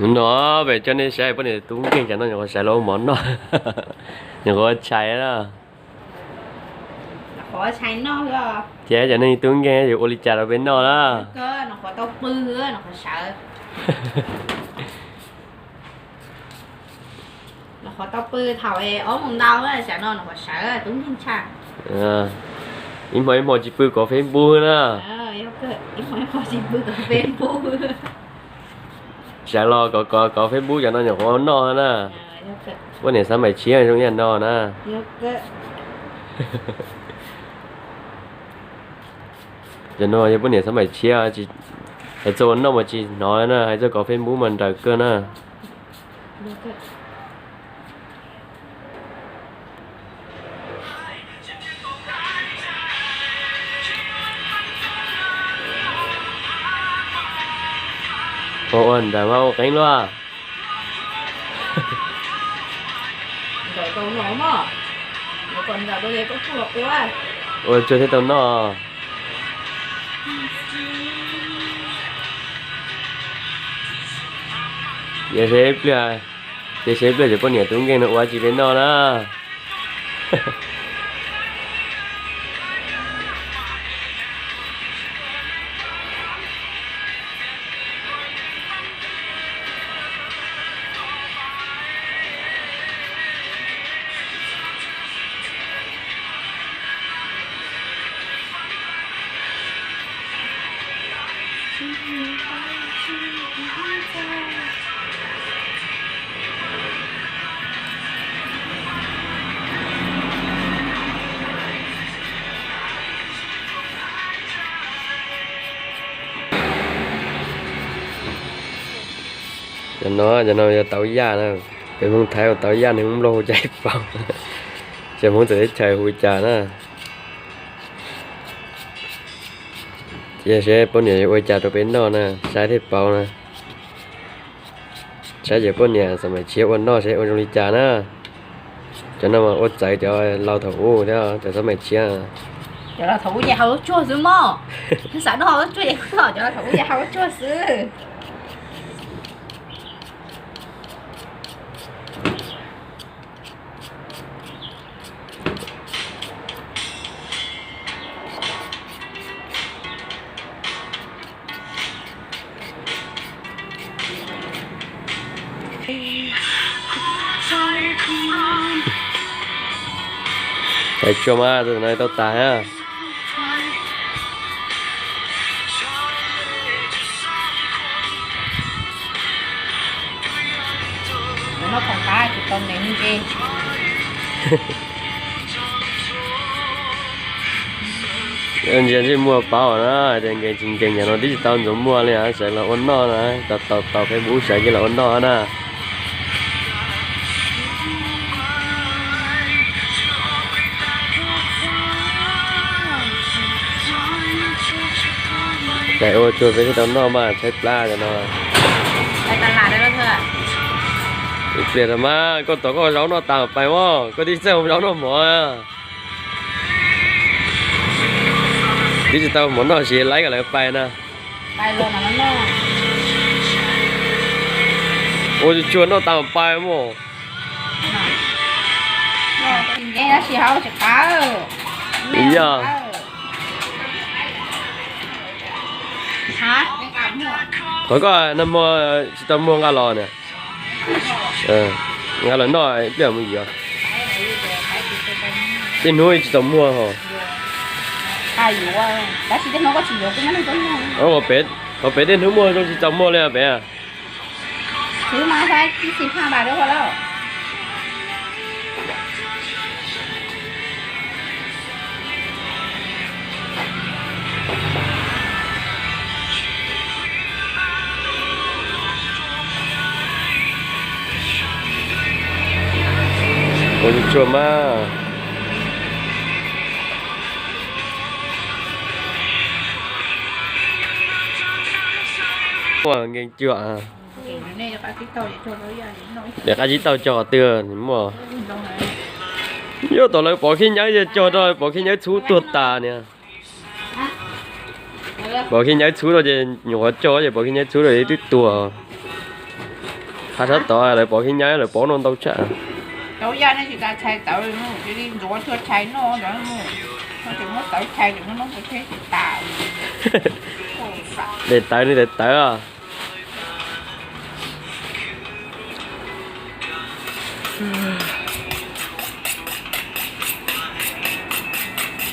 No pem coj nej saib poj niam tub nkeeg cov no nyuam qhuav sawv los ua mov noj, nyuam qhuav tshais na. Ces cov neeg tub nkeeg yuav ua li cas rau peb noj na? Ib hmo ib hmo tsis pw kov Facebook na. Sawv los kov kov kov Facebook cov no nyuam qhuav noj na. Poj niam xav maim tshiab zoo ib yam no na. Cov no yog poj niam xav maim tshiab, hais txog ua noj mas tsis hnov na, hais txog kov Facebook mas nrawm kawg na. Ua ua nrawm mas ua qeeb luaj. Ua tsuag thiaj tau noj. Ces seb ib pliag, ces seb ib pliag cov poj niam tub nkeeg no ua tsis peb noj na. Cov no, cov no yog tau yaj na. Peb Hmoob Thaib ua tau yaj, neeg Hmoob Nplog hu cas paub, ces Hmoob txawm teb chaws hu cas na. Cia seb poj niam yuav ua cas rau peb noj na, saib thiaj paub na. Saib ces poj niam xav maim tshiab ua noj seb ua zoo li cas na. Cov no mas ua txawv cov laus thaum ub thiab cov xav maim tshiab. Cov laus thaum ub ces hau lub tsuag xwb mog. Xav noj hau lub tsuag ces, cov laus thaum ub ces hau lub tsuag xwb. Hais tsuag mas, tus no tau tas na. Ntsia ntsej muag paub na, hais tias nkees tsis nkees, yam no twb tsis tau ntxuav muag li, sawv los ua noj na, tau tau Facebook sawv kiag los ua noj na. Tais ua tsuag peb thiaj tau noj mas tshaib plab cov no. Ib pliag tau mas koj tom koj zaub noj tas pais mog, koj twb tsis txawj ua zaub noj mov. Twb tsis tau mov noj siv laib kom lawv pais na. Ua tsuag noj tas pais mog. Yog. Qhov koj nag hmo tsis tau muag nqa los na. Nqa los noj ib pliag mus yuav. Tej hnub tsis tau muag ho. Qhov pem tej hnub muag zoo tsis tau muag li pem. Ua tsuag mas. Ua nkees cuag. Niam qab tsib taug cog qhov twg muaj? Yog tom lawv pov khib nyaib cog rau pov khib nyaib txhub tuag tas niag. Pov khib nyaib txhub rau ces nyuam qhuav cog ces pov khib nyaib txhub rau twb tuag. Qhov tshaj tod lawv pov khib nyob lawv pov noj ntau tshaj. Tauv yaj nej tsis tas tshais tawv, cia li ntxuav tshuaj tshais noj ntawd, no tseem muab tawv tshais tseem muab noj pov tsheb tsis tas. De tawv nej de tawv os.